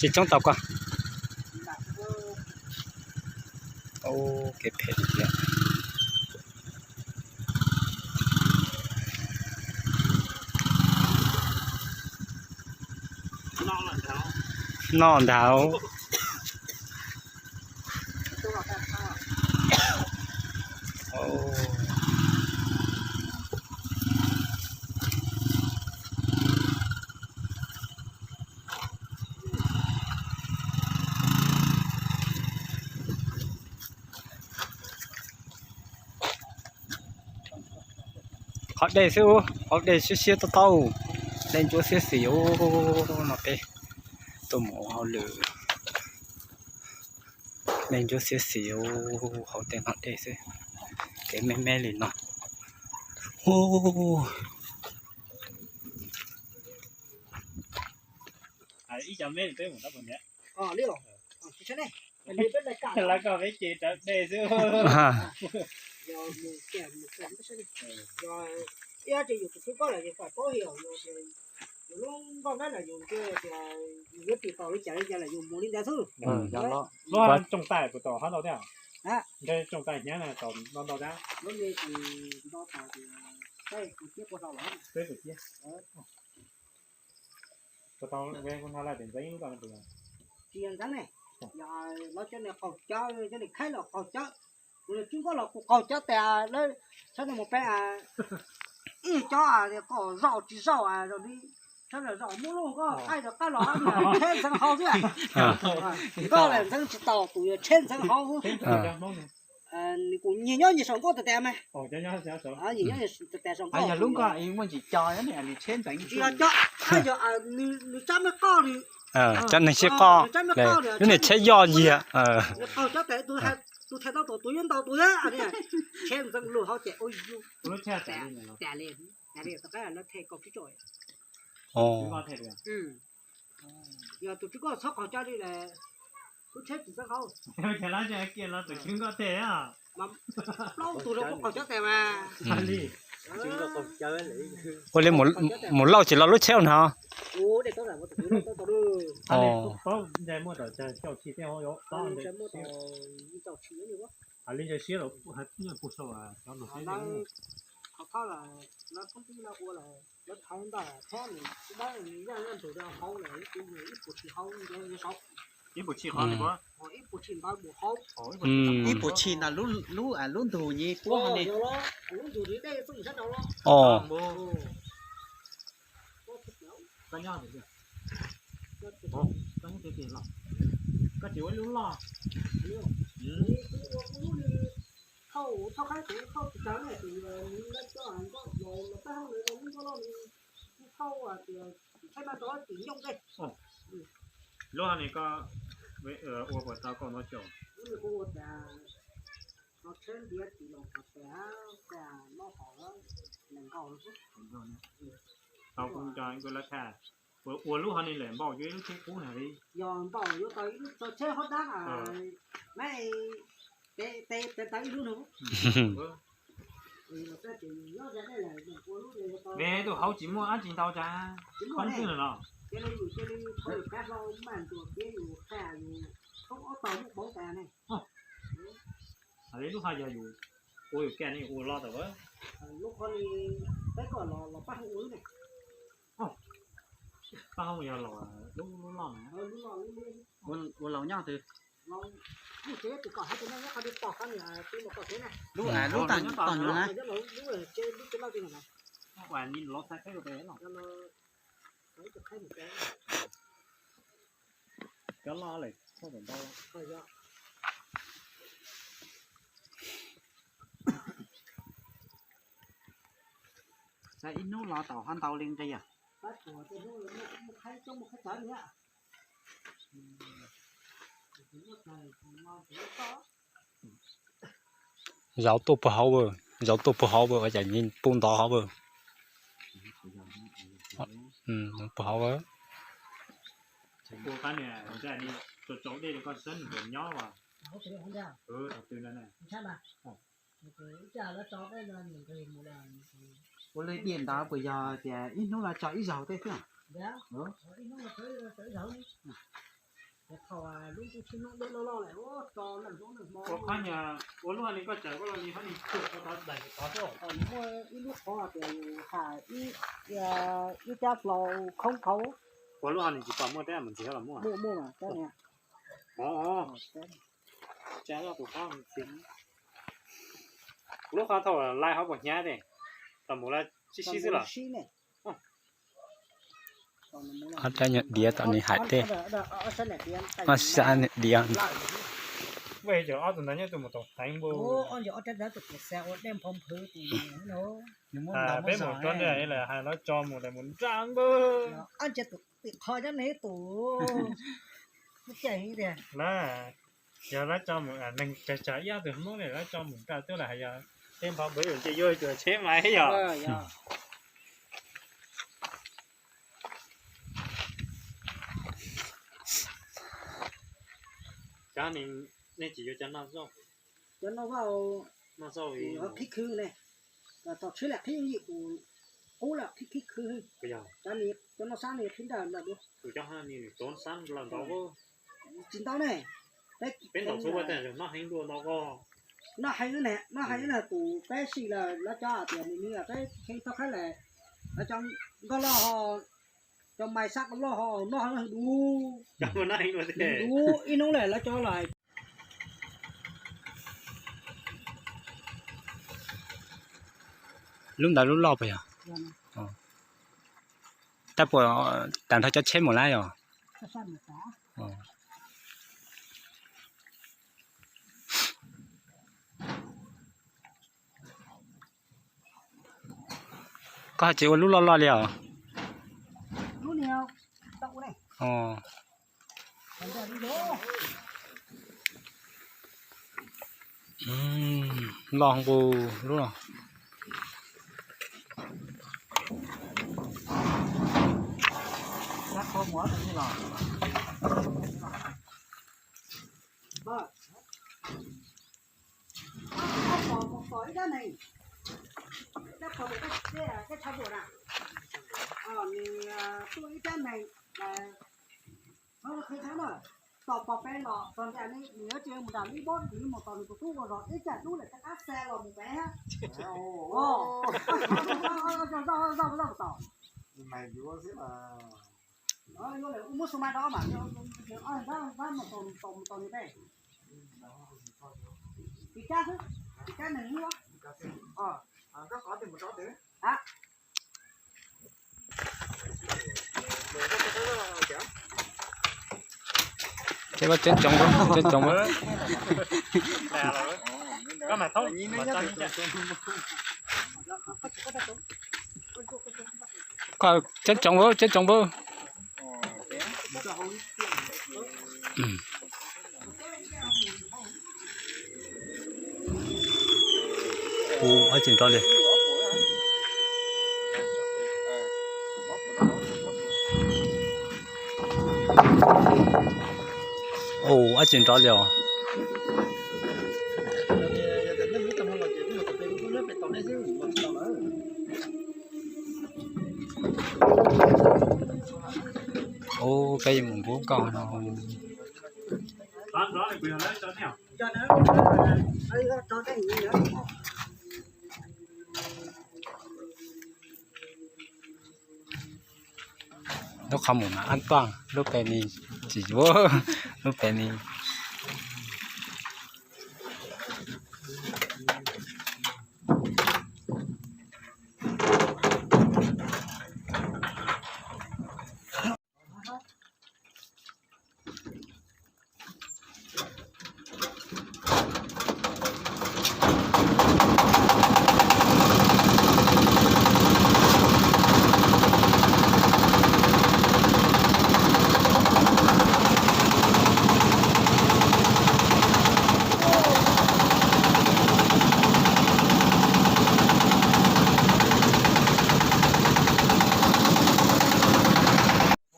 Tsis tsoob tau koj. Kev phem tiag. Noj ntag. Qhov dej xwb, qhov dej siab siab tob tob, dej ntsuab xiab xis no peb tuaj mus ua hauj lwm. Dej ntsuab xiab xis hauv tej no dej xwb, kev me me li no. Lawv koj peb ces rawv dej xwb. Yus lub nkauj nab na yus tias yus yuav tsis tau li cas li cas los yus mus li ntawd xwb. Lub tsooj tais puas tau hab ntau thiab? Ntshe tsooj tais hnyav na tau ntau ntau thiab. Lub me tsis ntau tas tias peb puas ciab puas hlau los. Peb puas ciab. Puas tau kuv hais lawm tias ntxeev lub ko ne puas yog? Tsis yog ntxeev ne, yog lawv cov niag qaug cawv, cov niag khaib los qaug cawv, kuv niag tswb nkauj los kuj qaug cawv tes, lawv sab ntawd mus peb ib cov tias koj zaum tsis zaum zoo li, sab ntawd zaum muab lub nkauj qaij rov qab los tsheb ntxeev hauv xwb. Nkauj lawm ntxeev tsis tau, tus yuav tsheb ntxeev hauv. Nws kuj nyiag nyob nyiag saum nkauj tes tes mas. Nyiag nyob tes tes saum nkauj. Yog lub nkauj muaj ntsis co, nws tsheb ntxeev tsis yog co, yog nws tsab me qoj nws. Cov neeg sib qoj, lub niag tsheb yoj yiag. Nws qaug cawv tes, tus thaiv tau tus, tus yuav ntaus tus thiab, tsheb ntxeev lug hauv ces ua yus tas li, tas li, rov qab lawv them kaum tsib tso. Yog tus tswv koj txhob qaug cawv li lawm, lub tsheb tsis txawb hauv. Plaub tus los kuj qaug cawv tes mas. Ua li mus lauj tsis los lub tsheb no. Li ntawd siab, qhov thab lawm, lawv poob tib lawv ua lawm, lawv thaiv ntawm thab nws, ib dab nws yaj yaj ntug rau hauv lawm, ib puas tshis hauv ntawd saud. Ib puas tshis qhov li puas? Ib puas tshis ntawd mus hauv. Ib puas tshis ntawd lub, lub ntug nyi puab li. Lub ntug nyi dej txooj sab nraud los. Koj nyob tiag tiag. Koj nyob tiag tiag los? Koj tsis ua ib lub loj? Thauj, thauj qab tes thauj tsis tawg ne, tus lawv coj nkauj los, los pab hauj lwm los lub nkauj loj li, thauj tias tsis thaij maj rau tim nyooj dej. Lub no koj ua puas tau kaum no caum? Lub no kuv ua tas no tsheb ntiav tim los kom tas, tas mob hom nees nkaum xwb. Tau kuv cov nkauj lawv tham, ua lub hov ni lawm npaum yuav ib lub tsheb qub na li. Yog npaum yuav tau ib lub tsheb hov dab, mab, tes tes tawv ib lub no. Nws tus hauv tsis muaj dab tsi ntau cas, qhov twg los? Cia li yus cia li qhov yus kav hlau maj ntuas piav yus qhia yus thoob ob tog muaj pauv tas ne. Lub hov yog yus ua yus kiag ne, ua loj tau. Lub qhov li peb koj los los pab hoob ua lub ne. Pab hoob yog los lub lub loj na. Ua laus nyob twg? Lub tsev tus kom hais tus no nyob qhov twg pom qhov niam twb los kom tsev na. Lub, lub tag tog nyuag na. Lub tsev loj twg na. Cov loj lawm thauj tau ntau. Xav ib hnub los tau ho ntau li nqi os. Zauv tuaj puag hauv, zauv tuaj puag hauv, ua cas nws pub ntov hauv. Puag hauv. Ua li diam ntawd puas yog tias ib hnub los tso ib zaug tej xwb? Ib hnub los tso ib zaug. Thaum lub ntuj tsis hnub deb loj loj lawm, ua tso leej zoo leej hmo. Ua qhov nyuag ua lub hauv ni koj tsaws koj los li hauv ni khuam tau tod daim tod xwb. Muaj ib lub qhov tias yus hais ib, ib cab plaus khoob khauv. Ua lub hauv ni tsis pom muaj teb mus ntxiv los muaj. Muaj muaj mas teb ni. Ov, tsa tus qab mus ntxiv. Lub qhov thaum lais hauv puas hnyav ne, tau mus lawm sib sib xwb los. Ob sab nyuag diav tom nws hais tej. Ob sab nyuag diav. Peb mus rau ntawd lawm hais lawv tso mus lawm mus nraj npawg. Qhov cov neeg tus na, yog lawv tso mus neeg tsawg tsawg ib ob tug Hmoob ne lawv tso mus nraj tuaj lawm hais yog tej npog npawg yuav nce yuav cuag tsheb mas yog. Cov nej tsis yuav cov noj zoj, cov noj zoj, noj zoj qhib khwv ne, txog tsheb lam qhib yim tus qub lam qhib khwv. Cov noj sab ne qhib nraj lawm dua. Tus cov ha ni nws tuav sab lawm ntau. Tsis ntau ne. Peb ntaus txhua ua tej noj heev dua ntau ko. Noj heev ne, noj heev ne tus peb sim lawm lawv cov hais tias nws ni peb kheej txhob qhaib lawm, lawv cov nkauj loj ho, cov mais sab loj ho noj heev dua. Dua ib hnub lawm lawv cov los. Lub ntawd lub loj puas yog? Tab puas tag nrho cov tsheb mus lawm yog? Koj hais tias ua lub loj loj li os. Loj nqus lub no. Ib rab neeg, ib rab qhov tus, ib rab neeg, ib rab neeg, tos pom peb los txog ntiag ne nws yuav tsis mus nram lub pob nws mus tos nws tus tub ua zog ib cag dub lawm rov qab xa los mus pem. Yuav lawm muab xu ma do mas, mus tos nws pem. Tiv cab xwb, tiv cab neeg xwb. Ces koj ceeb tsoom, ceeb tsoom. Koj ceeb tsoom, ceeb tsoom. Ua tsis nrov li. Ua tsis nrov li os. Ua peb yuav mus npub nkoj no. Lub qhov mus mas an toàn, lub pem ni tsis yuav, lub pem ni.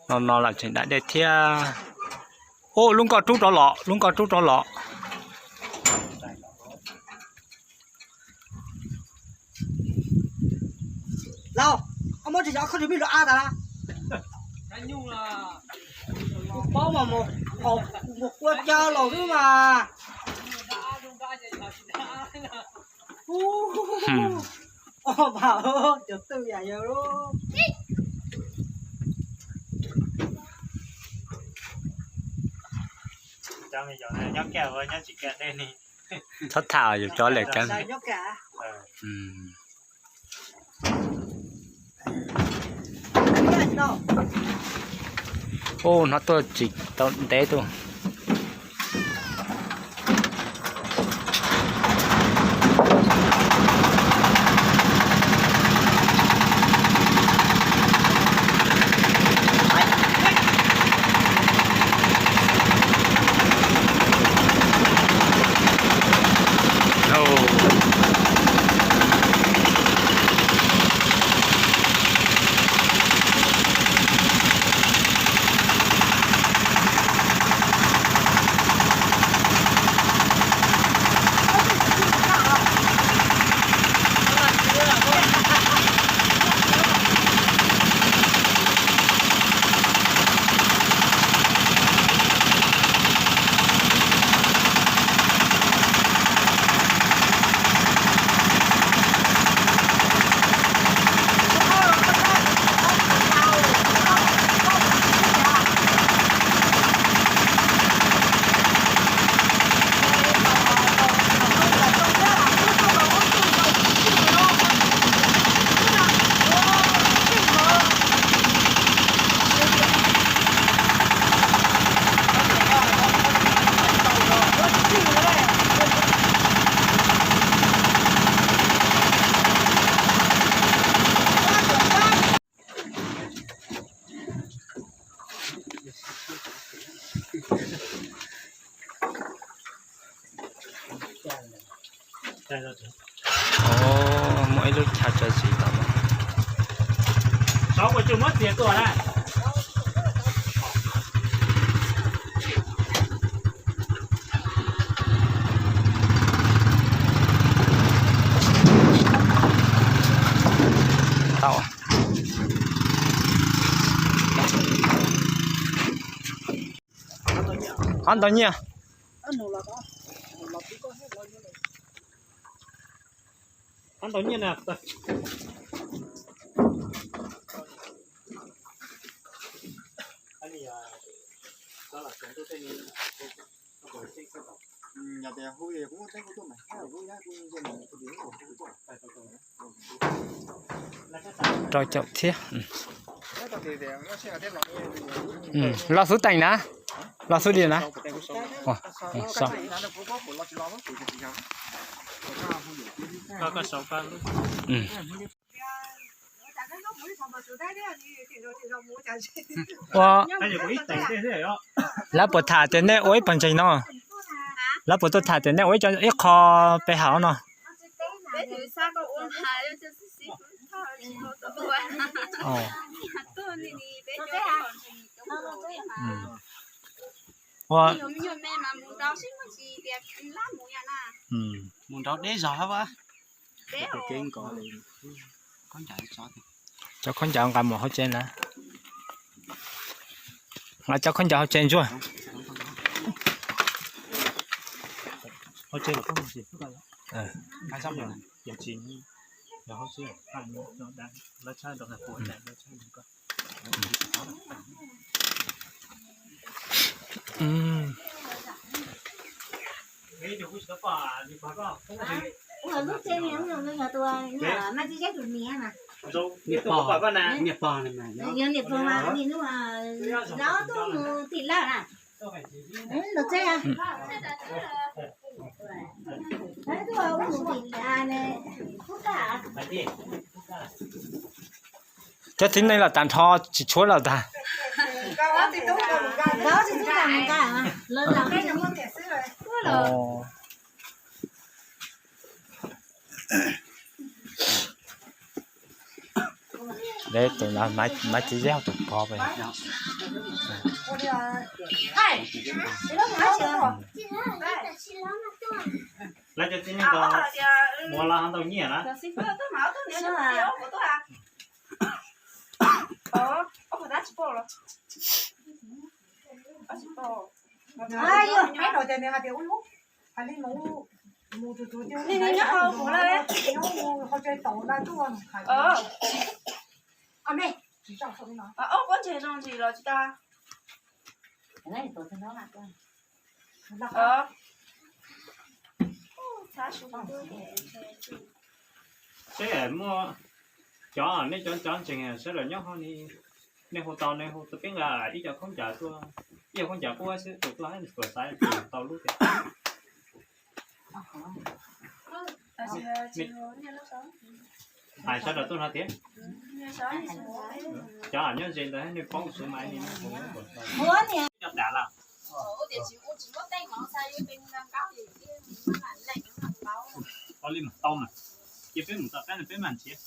No no lam tseem daim dej thiab. Ub, lub nkoj rub rov los, lub nkoj rub rov los. Lauj, koj muab tsis yov koj tsis pib lov av tas. Paub mas mus, mus kua cav los xwb mas. Ua, cov twj yam yog lub. Txhob tham yus cov lem kawg. Ub, hnov tuaj tsis tau ntev tuaj. Muaj ib lub chaw tso zis tom no. Tau. Qhov ntau nyiaj. Qhov ntau nyiaj na. Rau caum thiab. Los xub teem na. Los xub dim na. Ua, lawv puas tham tias nej ua ib pawg ntseeg no? Lawv puas tuaj tham tias nej ua ib qho pe hawm no? Ua, mus nraud deb zog hab. Cov khaub ncaws nqa mus hauv tsev na. Nqa cov khaub ncaws hauv tsev ntsuag. Niam pog, niam pog na. Cov txiv neej los tag nrho tsis tshuav lawm tag. Deb tus no, Maiv Txiv Zeb tus pog. Lawv cov txiv neej ntawd mus los ntau nyiaj na. Peb no ces nws hais tias ub, hais li mus, mus tus tus cia li nyob hauv kuv lawm. Nyob mus hauv tsev tau na tuaj. Ob pob ntseg zoo ntsis los tsis tau. Seb muaj cov nej cov cov ntseeg sawv daws nyob hauv ni, nej hu tau nej hu tau peb nqa ib co khaub ncaws tuaj, ib co khaub ncaws qub xwb tus tuaj tuam xaiv tau lub tias. Hais sawv daws tuaj no tiag. Cov nyob ze ntawd nws poob xwb mas nws hu tuam xaiv. Cov tas lawm. Tau li mas tau mas, cia peb mus tom qab no peb mam nrhiav.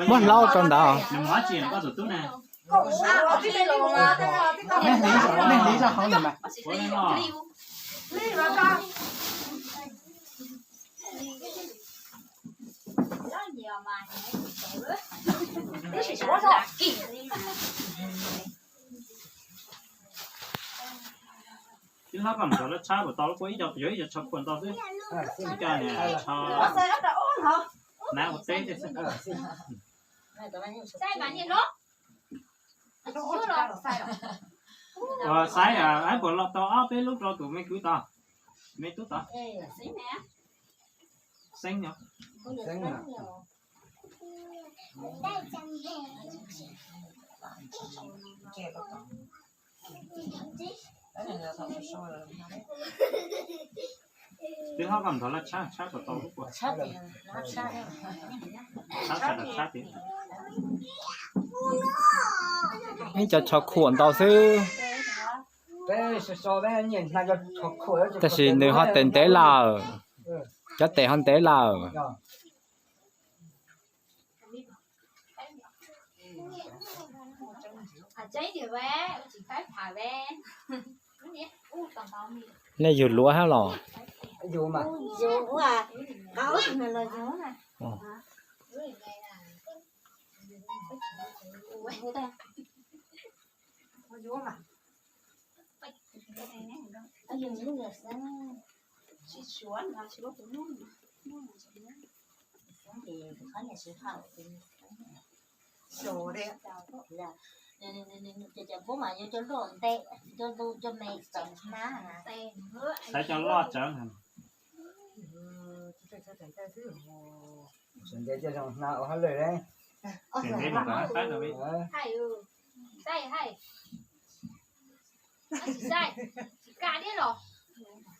Muab hlaub rau ntawd. Nej hliv zoj hauv ntawd mas. Ib hlob koj mus txog lawv tshab puas tau lub kua, ib co yuav ib co tsho khuam ntau xwb. Ib co niam tsho hnav ua teb thiab xwb. Xaiv, xaiv puas los tau ob peb lub rau tus me kwv tod, me tub tod. Xeeb no. Tib hlob koj mus nrog laj tshab, tshab puas tau lub kua? Tshab, tshab tiag. Ib co tsho khuam ntau xwb. Tab sis nws ho tes ntev lawm. Cov tes ho ntev lawm. Nej yug luav hab los? Xaiv cov loj tsawv.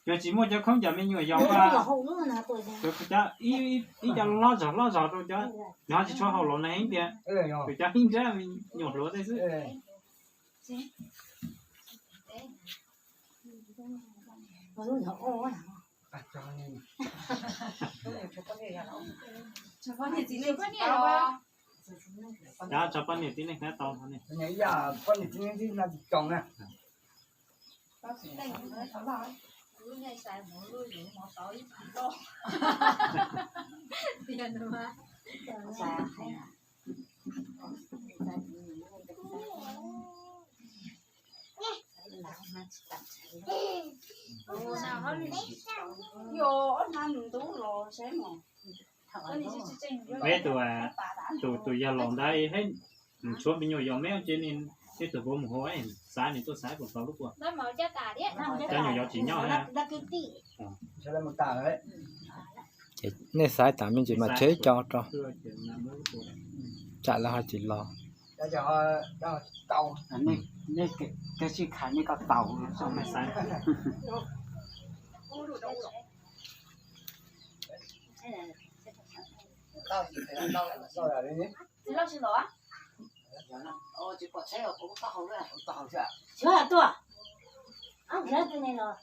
Cov tsis muaj cov khaub ncaws me nyuam yaus, cov ib co hlob zog hlob zog rau cov, nov tsis tshua haum los na heev tiag, cov ib nrab me nyuam hluav tej xwb. Cov tso poj niam tib neeg hnab tau. Peb tus, tus, tus yawg laus ntawd, nws tshuav me nyuam yaus me ces nws, nws tus puav mus hu, xav nws tuaj xav puas tau lub kua. Cov nyuam yaus tsis nyob. Ces nej xav tas me ntsis mas tseg ib co rau, tsam lawv ho tsis los. Tsis los tsis los. Tsis pom tsheb os, kuv taub hau lawm. Tsis tuaj. Ab, nrhiav tus ne los.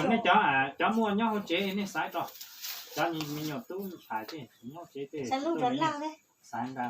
Nej cov, cov muaj nyob hauv tsev nej xaiv tso, cov me nyuam tub hais tej nyob hauv tsev tej xaiv nqa.